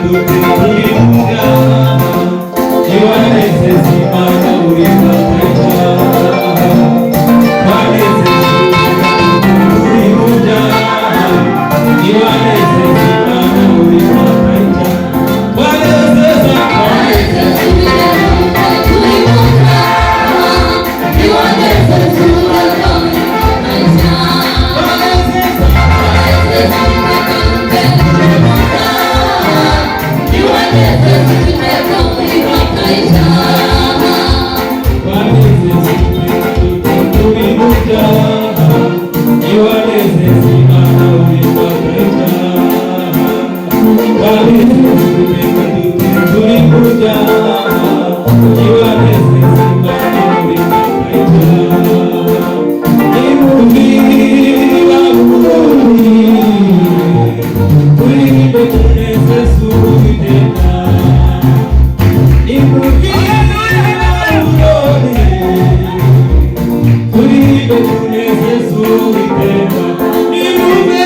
dute turi mu byaha, ntiwanezeza Imana uri icyaha. Twanezeza Uwiteka dute turi mu byaha, ntiwanezeza Imana uri icyaha. Twanezeza, twanezeza. Twanezeza Uwiteka dute turi mu byaha, ntiwanezeza Imana uri icyaha. Twanezeza Uwiteka dute turi mu byaha, ntiwanezeza Imana uri icyaha. Nimubwira Babuloni, turirimbe tunezeze Uwiteka. Nimubwira Babuloni, turirimbe tunezeze Uwiteka. Nimube,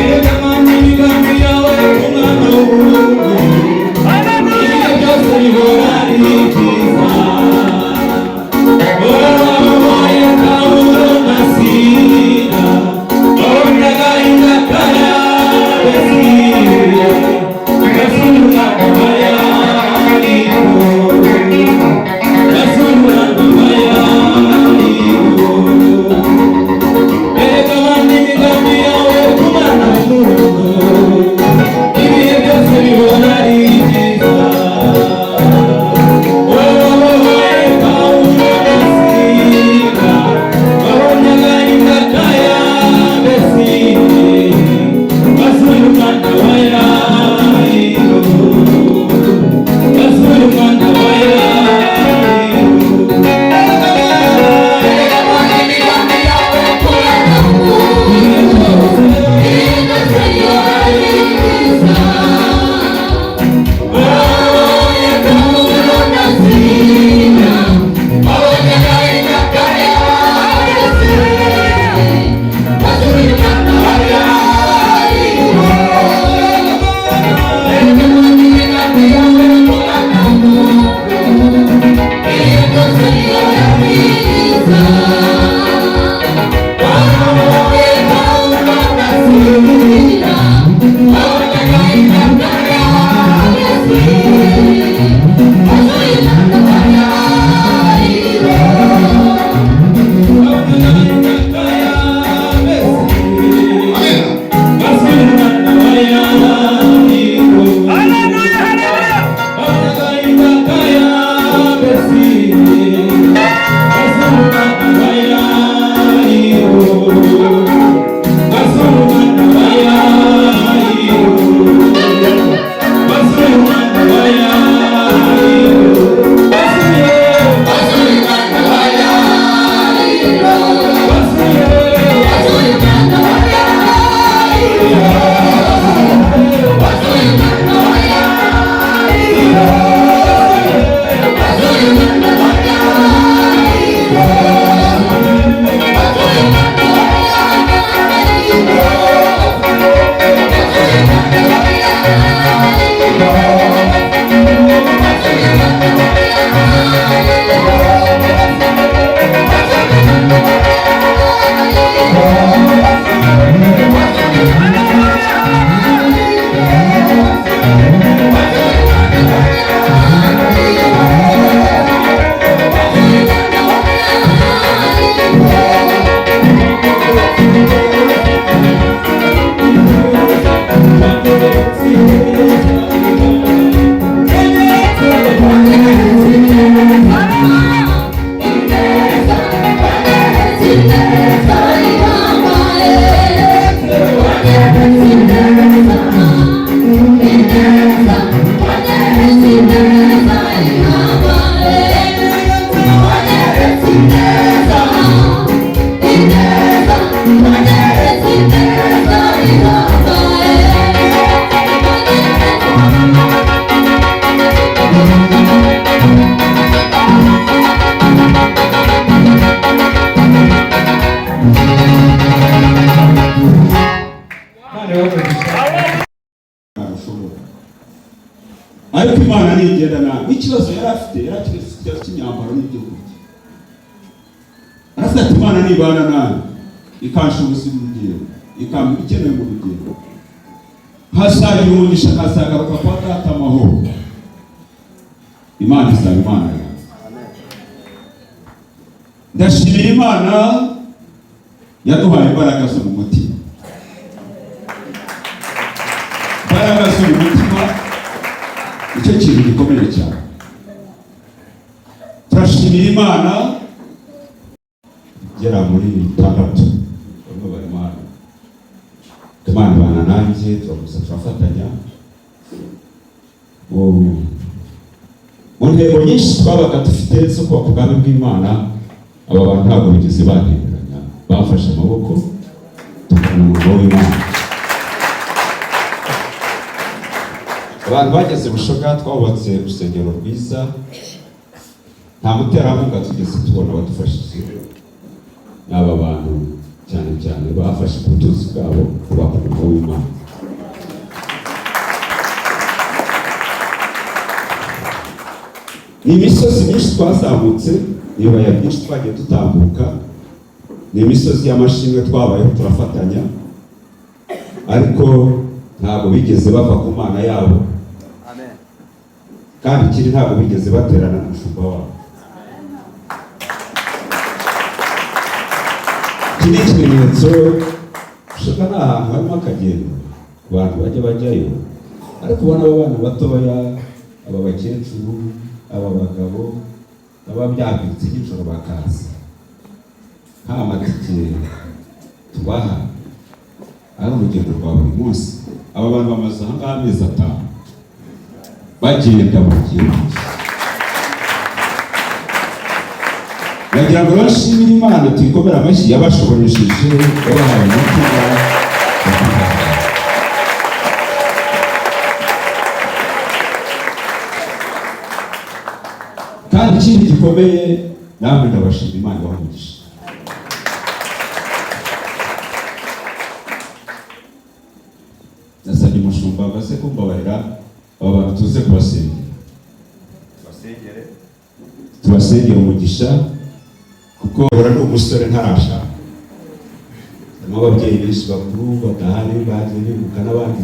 Erega Mana, imigambi yawe ku mwana w'umuntu, ibihe byose bihora ari byiza. Wowe Pawulo na Sila, babonye agahinda ka Yabesi, basura abayariho, basura abayariho. Erega Mana, imigambi yawe ku mwana w'umuntu, ibihe byose bihora ari byiza. Wowe Pawulo na Sila, babonye agahinda ka Yabesi, basura umwana wa Yayiro, basura umwana wa Yayiro. Ibahe umugisha. Arashobora, ariko Imana ntigenda nabi. Ikibazo yari afite, yari afite ikibazo cy'imyambaro n'ibyo kurya. Aravuga ati: "Imana nibana nabi, ikanshoboza urugendo, ikampa ibikenewe mu rugendo, nkazagira umugisha, nkazagaruka kwa data amahoro, Imana izaba Imana yawe." Ndashimira Imana yaduhaye imbaraga zo mu mutima. Imbaraga zo mu mutima nicyo kintu gikomeye cyane. Turashimira Imana igera muri 6, bamwe barimo hano. Imana ibana nanjye, turakomeza turafatanya mu ntego nyinshi twabaga dufite zo kubaka ubwami bw'Imana. Aba bantu ntabwo bigeze bantereranya, bafashe amaboko tukabona umurimo w'Imana. Abantu bageze Bushoga, twubatse urusengero rwiza, nta muterankunga tugeze tubona wadufashije. Ni aba bantu cyane cyane bafashe ubutunzi bwabo kubaka umurimo w'Imana. Ni imisozi myinshi twazamutse, ni ibibaya byinshi twagiye dutambuka, ni imisozi y'amashimwe twabayeho turafatanya, ariko ntabwo bigeze bava ku Mana yabo, kandi ikindi ntabwo bigeze baterana n'umushumba wabo. Iki ni ikimenyetso. Bushoga ni ahantu harimo akagendo ku bantu bajya bajyayo, ariko ubona aba bana batoya, aba bakecuru, aba bagabo baba byabyutse nijoro bakaza, nta matike tubaha, ari urugendo rwa buri munsi. Aba bantu bamaze aha ngaha amezi 5 bagenda buri gihe. Bagira ngo bashimire Imana, tuyikomere amashyi, yabashoboresheje, yabahaye umutima. Kandi ikindi gikomeye, namwe ndabashima, Imana ibahe umugisha. Nasabye umushumba ngo aze kumbabarira, aba bantu tuze kubasengera, tubasengera umugisha, kuko uhora ni umusore ntarashaka. Harimo ababyeyi benshi bakuru badahari, bagiye bibuka n'abandi.